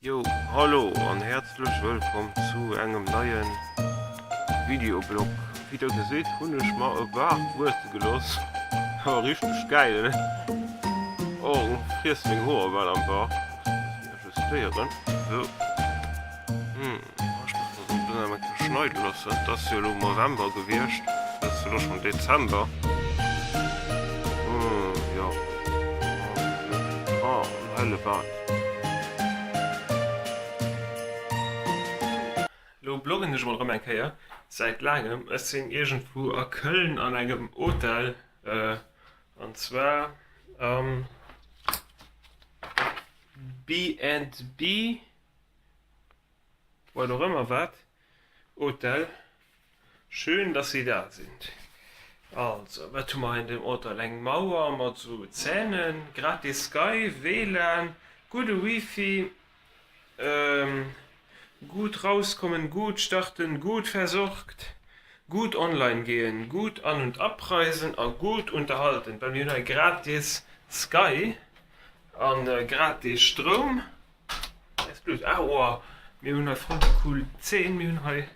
Yo, hallo an häerzlech wëllkomm zu engem neien Videoblog. Wéi der gesitt hunn ech mer e Baart wuesse geloss, awer richteg gäil ne? Oh, friess meng Hoer bal am Baart, muss ech ajustéieren. Sou, hm, ech muss mer den nach eng Kéier schneide loossen. Et ass jo elo November gewiescht, et ass elo schonn Dezember. Hm, jo, oh, en helle Baart. Lo bloggen ech mol rëm eng Kéier, säit laangem. Ech sinn iergendwou a Köln an engem Hotel, an zwar am B&B, wat och ëmmer wat, Hotel. Schön, dass Sie da sind. Also, wat hu mer hei an deem Hotel? Eng Mauer mat esou Zänen, gratis Sky, WLAN, gudde Wifi, gut rauskommen, gut starten, gut versorgt, gut online gehen, gut an und abreisen a gut unterhalten. Well mir hunn hei gratis Sky a gratis Stroum. Ah, oh, mir hunn hei voll déi cool Zeen. Mir hunn hei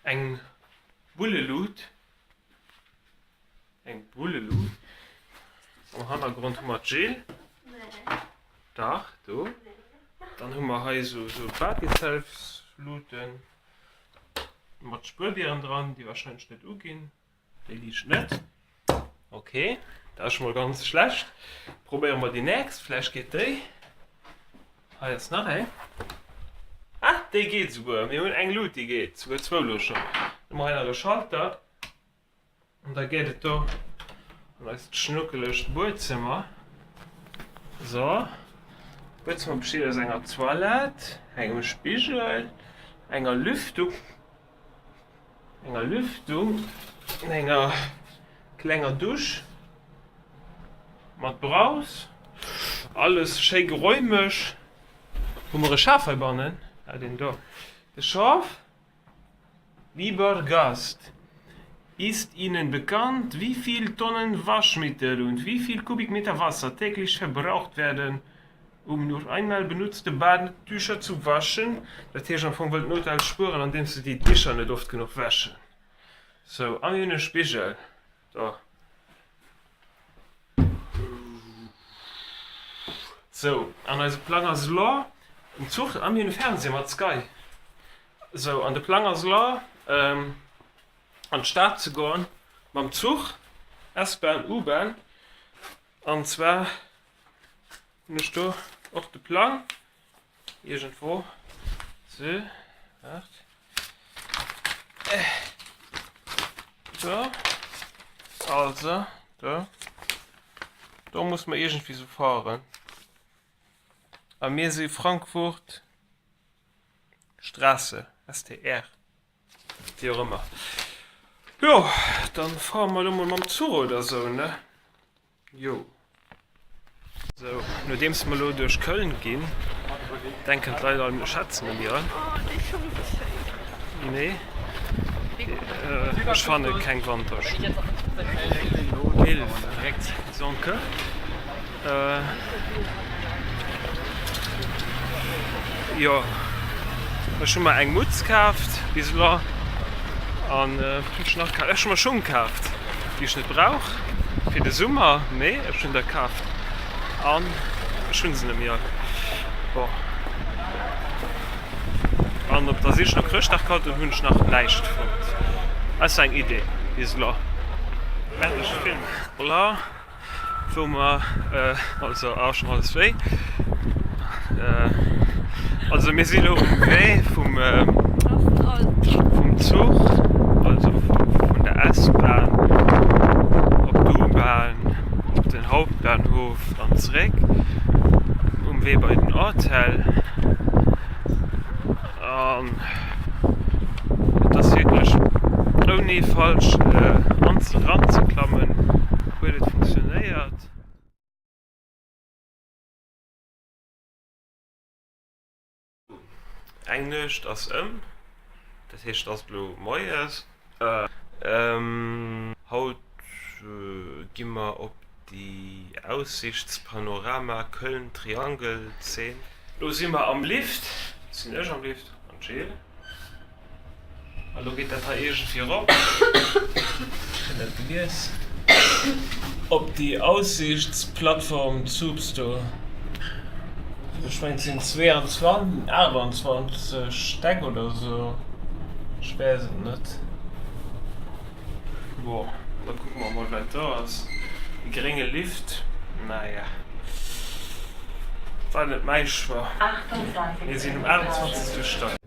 Eng Bullelut, eng Bullelut. Am Hannergrond hu mer d'Jill. Dach, do. Dann hu mer hei esou esou Batiselfsluten mat Spuerbieren dran, déi wahrscheinlech net uginn. Déi liicht net. Ok, dat ass scho mol ganz schlecht. Probéiere mer déi nächst, vläicht geet déi. Hei ass nach eng. Ah, déi geet esouguer. Mir hunn eng Lut, déi geet. Souguer zwou elo schonn. Dann hu mer hei nach e Schalter. An da geet et do an eist schnuckelegt Buedzëmmer. So, d'Buedzëmmer besteet aus enger Toilette, engem Spigel, enger Lüftung. Enger Lüftung, enger klenger Dusch mat Braus, alles schéi geräumeg. Hu mer e Schaf heibannen? Ah, deen do. De Schaf. Lieber Gast, ist Ihnen bekannt, wie viel Tonnen Waschmittel und wie viel Kubikmeter Wasser täglich verbraucht werden? Um nur einmal benutzte Badetücher zu waschen, dat heescht am Fong wëll den Hotel spueren andeems se déi Dicher net oft genuch wäschen. Sou, a mir hunn e Spigel do. Sou, an eise Plang ass elo den Zuch, a mir hunn e Fernseh mat Sky. Sou, an de Plang ass elo an d'Stad ze goen mam Zuch, S-Bahn, U-Bahn, an zwar Hunn ech do och de Plang iergendwou? Sou, waart. Do. Also, do. Do muss mer iergendwéi sou fahren. A mir si Frankfurt Straße, STR. Wéi och ëmmer. Jo, dann fahre mer elo mol mam Zuch oder sou, ne? Jo. Sou, nodeems mer elo duerch Köln ginn, denken d'Leit all mir schätzen em jo. Nee, ech fanne keng Wanterschung. Hilf, Sonke. Jo, ech hu mer eng Mutz kaaft bis elo an wat hunn ech nach kaaft? Ech hu mer Schung kaaft, déi ech net brauch fir de Summer, mee ech hunn der kaaft an ech hunn se net méi all. Bon, an op der Sich no Chrëschtdagkaddoen hunn ech nach näischt fonnt, ausser eng Idee bis elo. Voilà. Wou mer also ah schon alles wéi also mir si lo um Wee vum vum Zuch also vun der S-Bahn op d'U-Bahn op den Hauptbahnhof an zeréck um Wee bei den Hotel. An et ass wierklech ouni falsch eranzeklammen huet et funktionéiert. Eng Nuecht ass ëm, dat heescht et ass elo moies. Haut gi mer op déi Aussichtspanorama Köln-Triangle-Zeen. Lo si mer am Lift, sinn ech am Lift an d'Jill. A lo geet dat hei iergendwéi erop, ech hunn dat gelies, op déi Aussiichtsplattform Zoops do. Ech mengen et sinn 22, 28 Stäck oder esou, ech weess et net. Bon, da kucke mer mol wat do ass. E grénge Lift, naja, war net mäi Choix. Mir sinn um 28. Stack.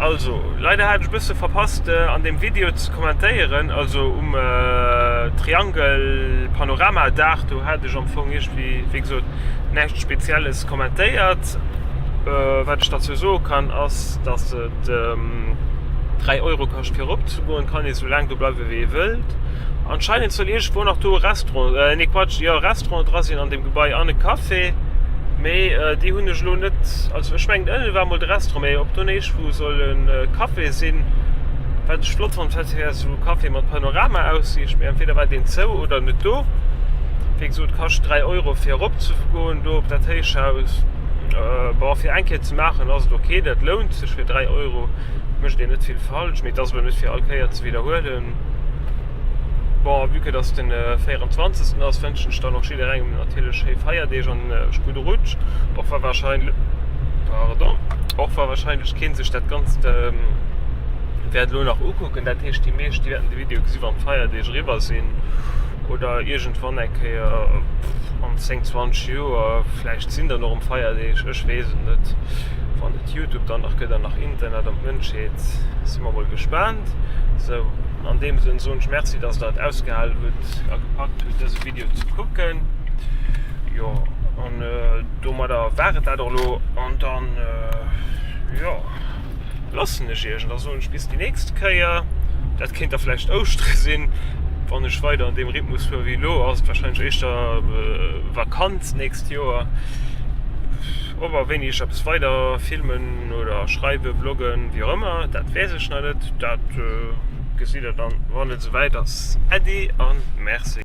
Also leider hat ech e bësse verpasst an dem Video ze kommentéieren, also um Triangle Panorama Daach do hat ech am Fong iergendwéi wéi gesot näischt Spezielles kommentéiert. Wat ech derzou soe kann ass, datt et 3 Euro kascht fir erop ze goen, kann ee sou laang do bleiwe wéi ee wëllt. Anscheinend soll iergendwou nach do e Restaurant, nee Quatsch, jo e Restaurant dra sinn an deem Gebai an e Café, mee déi hunn ech elo net, also ech mengen ënne war mol de Restaurant, mee ob do iergendwou soll e Café sinn, wat ech flott fonnt hätt, wär esou e Café mat Panorama-Aussiicht, mee entweder war deen zou oder net do. Wéi gesot, kascht 3 Euro fir erop ze goen do op dat Héichhaus. Bon, fir eng Kéier ze maachen ass et ok, dat lount sech fir 3 Euro mécht een net vill falsch, mee et ass elo net fir all Kéier ze widderhuelen. Bon, vue que dass den 24. ass, wënschen ech dann och jidderengem natierlech schéi Feierdeeg an e gudde Rutsch, och wa wahrscheinlech, pardon, och wa wahrscheinlech keen sech dat Ganzt wäert elo nach ukucken. Dat heescht, déi meescht, déi wäerten de Video gesi wann d'Feierdeeg eriwwer sinn oder iergendwann eng Kéier an 10, 20 Joer. Vläicht sinn dann och erëm Feierdeeg, ech weess et net. Wann et Youtube dann nach gëtt an nach Internet an d'Mënschheet, si mer mol gespaant. Sou, an deem Sënn soen ech Merci, dass der et ausgehalen hutt a gepackt hutt, dëse Video ze kucken. Jo, an domadder war et dat och elo. An dann, jo, loossen ech iech an da soen ech bis déi nächst Kéier. Dat kéint da vläicht Ouschtere sinn. Wann ech weider an deem Rhythmus fuer wéi elo, ass et warscheinlech éischter Vakanz d'nächst Joer. Ob a wéini ech eppes weider filmen oder schreiwen, vloggen, wéi och ëmmer, dat weess ech nach net. Dat gesitt der dann, wann et esouwäit ass. Äddi an Merci.